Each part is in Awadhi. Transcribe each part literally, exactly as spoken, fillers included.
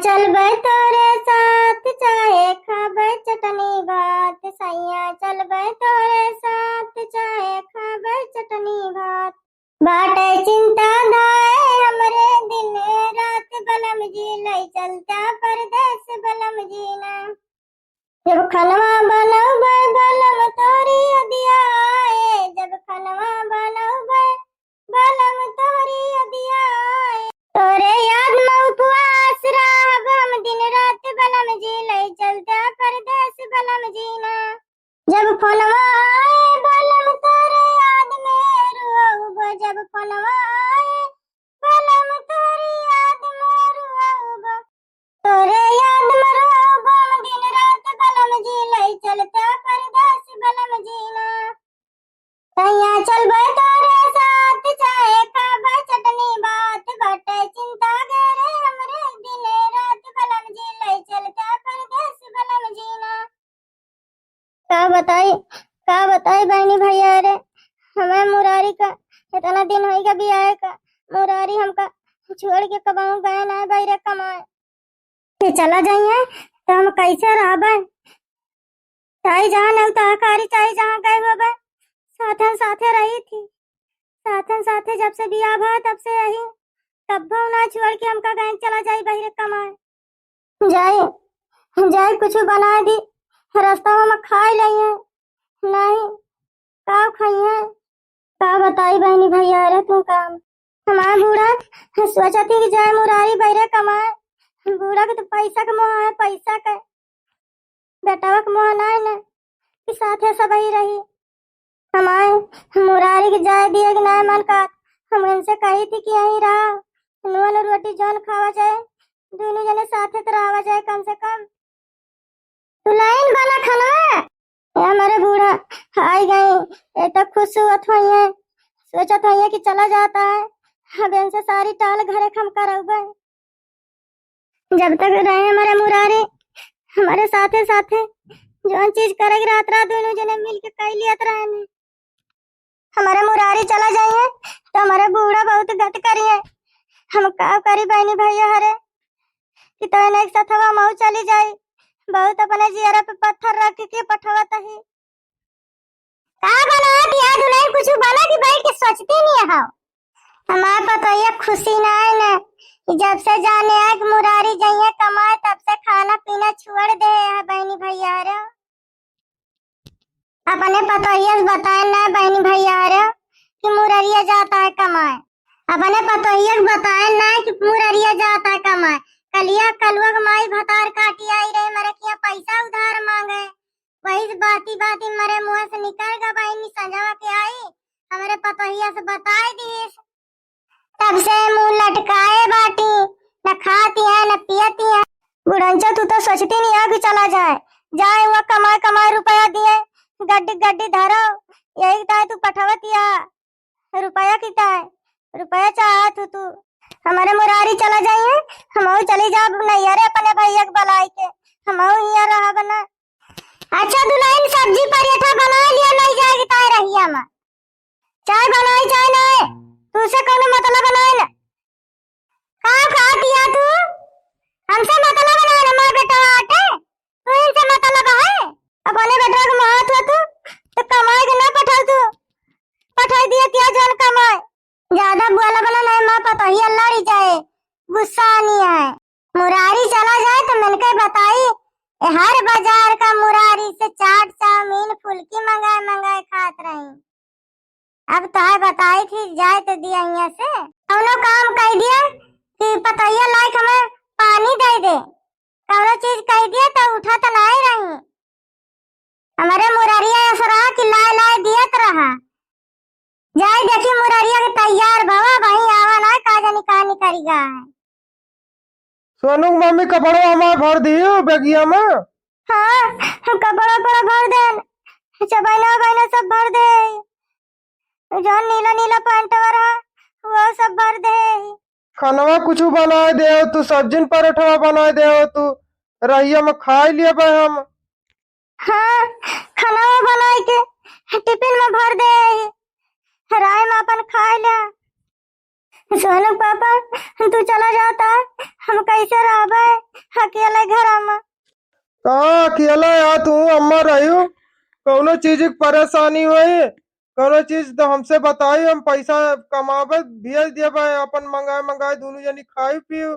चलबै तोरे साथ चाहे खाबै चटनी भात, सैया चलबै तोरे साथ चाहे खाबै चटनी भात। बाटे चिंता धाए हमरे दिन रात बलम जी, लई चलता परदेस बलम जी ना। जब खनवा बनौबै बलम तोरी अदिया आए, जब खनवा बनौबै बलम तोरी अदिया आए। तोरे याद में उपवास रहब हम दिन रात बलम जी, लई चलता परदेस बलम जी ना। जब फोनवा आए बलम तोरे याद में रोउब, जब फोनवा आए बलम तोरे याद में रोउब, तोरे याद में रोउब हम दिन रात बलम जी, लई चलता परदेस बलम जी ना। सैया चलबै तोरे साथ चाहे खाबै चटनी भात, बाटे चिंता घेरे हमरे दिन रात बलम जी, लई चलता परदेस बलम जी ना। का बताई, का बताई बहिनी भैया रे, हमें मुरारी का इतना दिन होइगा बियाहे का, मुरारी हमका छोड़ के कबहूँ गए ना बहिरे कमाए। ये चला जाइए तो हम कैसे रहबे? चाहे जहाँ नौतहकारी, चाहे जहाँ गए होबे, साथन साथे रही थी, साथन साथे जब से बियाह भा तब से यही, तब ना छोड़ के हमका गए चला जाई बहिरे कमाए। जाए, जाए कुछ बनाए दी, रस्ता में खाए लइहे। नहीं, का खाइहे? का बताई बहिनी भैया रे तू काम। हमार बूढ़ा सोचत ही कि जाए मुरारी बहिरे कमाए। बूढ़ा के तो पैसा के मोह है, पैसा के। बेटवा के मोह ना है ना कि साथे सबही रही। हमार मुरारी के जाए दिए कि ना मन का, हम इनसे कही थी कि यहीं रहा, नून रोटी जौन खावा जाए, दोनों जने साथे तो रहा जाए कम से कम। तू लाइन वाला खाना। ए हमारे बूढ़ा आई गई, ए तो खुश होत होइए, सोचत होइए कि चला जाता है, अब इनसे सारी टाल घरे खम करउबे। जब तक रहे हमारे मुरारी, हमारे साथे साथे जौन चीज करे के रहत रहा, दोनों जने मिल के कई लियत रहने। हमारे मुरारी चला जाइए तो हमारे बूढ़ा बहुत गत करिए। हम का करी बहिनी भैया हरे कि तोहने एक सथवा मऊ चली जाई। बहुत अपने जियरा पे पत्थर रख के पठवत ही। का बना दिया दुल्हन, कुछ बना कि बैठ के सोचती नहीं हो। हमार पतोहिया खुशी ना है ना कि जब से जाने आए कि मुरारी जाइए कमाए तब से खाना पीना छोड़ दे है बहिनी भैया हरे। अपने पतोहिया से बताए ना बहिनी भैया हरे कि मुररिया जाता है कमाए। अपने पतोहिया के बताए ना कि मुररिया जाता है कमाए। कलिया कलुआ के माई भतार काटी आई रहे, मरे किया पैसा उधार मांगे। वही से बाती बाती मरे मुँह से निकल गए बहिनी संजवा के आई, हमरे पतोहिया से बताए दिस। तब से मुँह लटकाए बाटी, न खाती है न पियती है। बुढ़नचा तू तो सोचती नहीं है कि चला जाए, जाए हुआ कमाए कमाए रुपया दिए, गड्डी गड्डी धरो, यही ताए तू पठवतिया रुपया की ताए, रुपया चाहत हो तू। हमारे मुरारी चला जाइए, हम चली जाब नैहरे अपने भैया के बुलाई के, हम हिया रहब ना। अच्छा दुल्हन सब्जी पराठा बना लिया, नहीं जाएगी ताए रहिया में। चाय बनाई, चाय नाय, तू से कौनो मतलब नाय ना। का कहतिया तू? हमसे मतलब नाय ना, हमार बेटवा आटे, तू इनसे मतलब है? अपने बेटवा के महत हो तू, तो कमाए के ना पठाऊ तू, पठाई दिया क्या जौन कमाए। ज्यादा बोला बोला नहीं, माँ पतोहिया लड़ी जाए, गुस्सा आनी है। मुरारी चला जाए तो मिलके बताई, ए हर बाजार का मुरारी से चाट चाउमीन फुल्की मंगाए मंगाए खात रही। अब तोहे बताई थी, जाए तो दिया हियाँ से। कौनो काम कह दिया कि पतोहिया लाइक हमें पानी दे दे, कौनो चीज कह दिया तो उठा तो लाए रही। हमारे मुरारिया ऐसा रहा कि लाए लाए दियत रहा। जाए देखी मुरारिया के तैयार भवा, वही आवा ना, का जानी का निकल गया है। सोनू के मम्मी कपड़वा हमार भर दियो बेगिया में। हाँ, हम कपड़ा उपड़ा भर देन, चबैना उबैना सब भर दे, जौन नीला नीला पैंटवा रहा वो सब भर दे। खानवा कुछ बनाए दे तू, सब्जिन परोठवा बनाए दे तू, रहिया में खाए लिए बे हम। हाँ, खानवा बनाए के टिफिन में भर दे, राय में अपन खाए ले। सोनू पापा, तू चला जाता, हम कैसे रहबे अकेले घर में? कहाँ अकेला है तू, अम्मा रहियो? कौनो चीज की परेशानी होई, कौनो चीज तो हमसे बताई, हम पैसा कमाबे, भेज देबे, अपन मंगाए मंगाए दोनों जनी खाई पियो,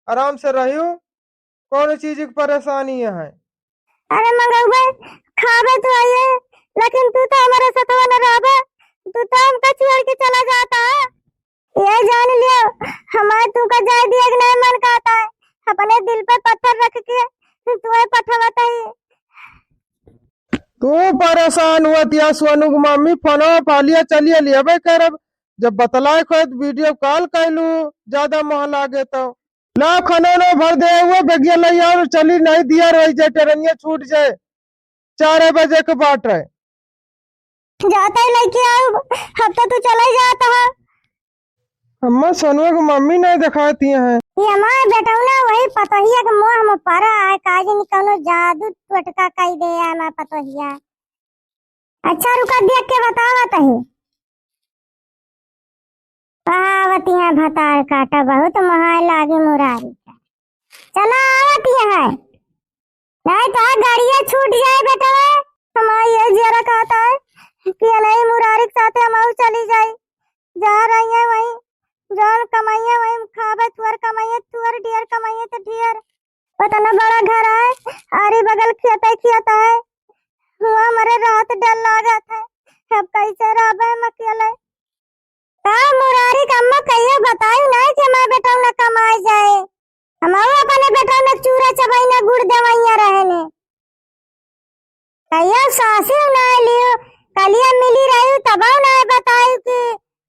आराम से रहियो। कौन चीज की परेशानी है? अरे मंगउबे, खाबे तो आइए, लेकिन तू तो हमारे सथवा न रहबे, तू तो हमका छोड़ के चला जाता है। ये जान लियो, हमार तुमका जाए दिए के नहीं मन कहता है, अपने दिल पे पत्थर रख के तुम्हें पठवत है। तू परेशान हुआ तिया सोनू की मम्मी, फोनवा पा लिया, चलिए लेबे करब, जब बतलाए खोए तो वीडियो कॉल कर लू, ज्यादा मोह लागे तो। लाओ खाना ना भर दे, वो बेगिया लई आओ, चली नहीं दिया रही जाए, ट्रेनिया छूट जाए, चार बजे के बाट रहे। जाता ही लेके आओ, अब तो तू चला ही जाता है। अम्मा, सोनुआ के मम्मी नहीं दिखाती हैं। ये हमार बेटौना वही पतोहिया के मुँह में पड़ा है, काजी नि कौनो जादू टोटका कई दे है हमार पतोहिया। अच्छा रुका, देख के बतावत ही। आवत यहाँ भतार काटा, बहुत महाय लागी मुरारी का। चला आवत यहाँ, नहीं तो गाड़िया छूट जाए बेटवा। हमार ये जियरा कहता है कि नहीं मुरारी के साथे हम चली जाई। जा रही है वहीं, जौन कमाइए वहीं खाबे, तुअर कमाइए तुअर, ढेर कमाइए तो ढेर। उतना बड़ा घर है, आरी बगल खेते खेत है, हुआ मरे रात डर लागत है, अब कैसे रहबे हम अकेले? का मुरारी का अम्मा कहियो बताई नहीं कि हमार बेटौना कमाए जाए, हम अपने बेटौना चूरा चबैना गुड़ देवैया रहेने। कहियो सासू ना लियो, कलिया मिली रही तबौ ना बताई कि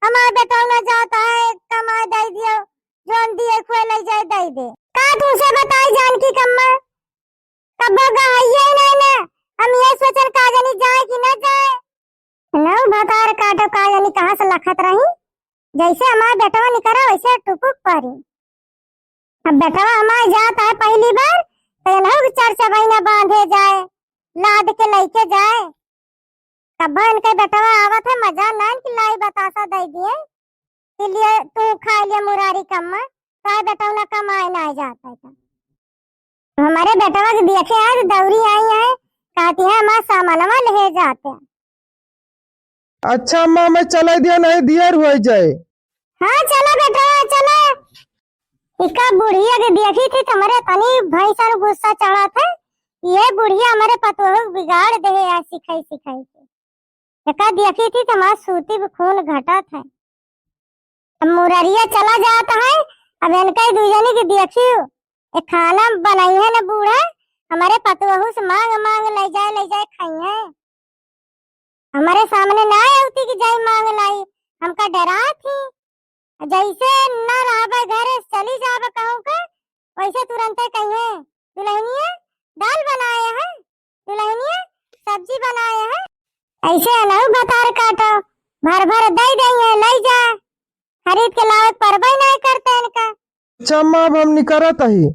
हमार बेटौना जाता है कमाए दे दियो, जौन दिए खोए ले जाए दे दे। का तुमसे बताई जानकी कम्मा, कब्बो गहइये नहीं ना, हम ये सोचन का जानी जाए कि ना जाए। नौ भतार काटो का जानी कहाँ से लखत रही, जैसे हमार बेटवा निकरा वैसे टुकुक परी। अब बेटवा हमार जात है पहली बार, तो इन्हों के चार चबैना बांधे जाए, लाद के लेके जाए। कब्बो इनके बेटवा आवत है, मजा ना इनकी लाई बतासा दे दिए, कि लिए तू खा लिए मुरारी कम्मा, तो बेटौना कमाए ना जात है तो। हमारे बेटवा के देखे आज दौरी आई है, कहती है हमार सामानवा ले जाते हैं। अच्छा अम्मा, मैं चला दिया, नहीं दियर हो जाए। हाँ चला बेटवा चला। इका बुढ़िया के देखी थी तो हमरे तनी भैंसा गुस्सा चढ़ा था। ये बुढ़िया हमारे पतोह बिगाड़ दे है यार, सिखाई सिखाई के। एका देखी थी तो हमार सूती में खून घटत है। अब मुररिया चला जात है, अब इनका ही दुई जनी के देखियो, ए खाना बनाई है ना बूढ़ा, हमारे पतोहू से मांग मांग ले जाए, ले जाए खाई है। हमारे सामने ना आवती कि जाई मांग लाई, हमका डरा थी। जैसे ना रहबे घरे, चली जाबे कहूँ के, वैसे तुरंते कहिए, "दुल्हनिया दाल बनाए हैं, दुल्हनिया सब्जी बनाए हैं।" ऐसे अलहू भतार काटो, भर भर दे देंगे, ले जा, खरीद के लावे परबे नहीं करते इनका। अच्छा अम्मा, अब हम निकरत ही,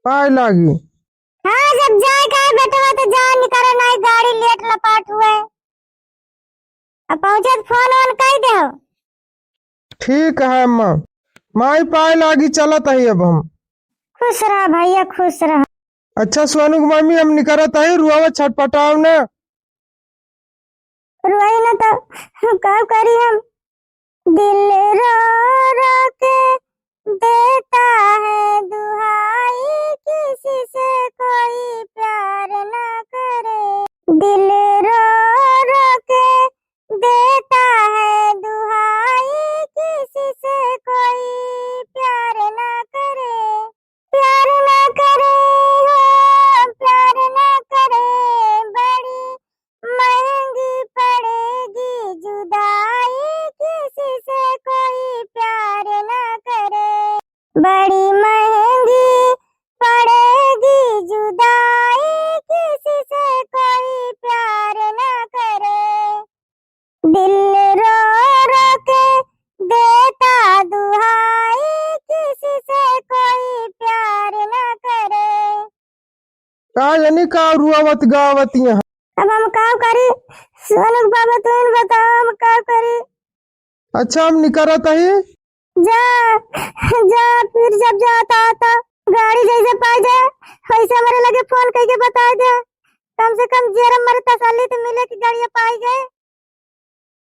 पाए लागी। हाँ, जब जाए का है बेटवा तो जा, निकरो, नहीं गाड़ी लेट लपाट हुए। अब पहुँचत फोन वोन कई देहो। ठीक है अम्मा, माई पाए लागी, चलत ही अब हम। खुश रहा भैया, खुश रहा। अच्छा सोनू की मम्मी, हम निकरत ही, रुआवा छटपटाओ ना। रुआई ना तो का करी हम। दिल रो रो के देता है दुहाई, किसी से कोई प्यार ना करे। दिल रो रो के देता है दुहाई, किसी से कोई प्यार ना करे। प्यार ना करे हो, प्यार ना करे, बड़ी महंगी पड़ेगी जुदाई, किसी से कोई प्यार ना करे। बड़ी महंगी पड़ेगी जुदाई, किसी से कोई प्यार ना करे। दिल रो रो के देता दुहाई, किसी से कोई प्यार ना करे। का जानी का रुआवत गावत यहाँ। अब हम का करी? सोनू बाबा, तू ही बताओ, हम का करी? अच्छा, हम निकरत हई। जा, जा, फिर जब जाता आता गाड़ी जैसे पाई जाए, वैसे हमरे लगे फोन कइके बताई दे। कम से कम जेरम मरे तसल्ली तो मिले कि गाड़िया पाई गए।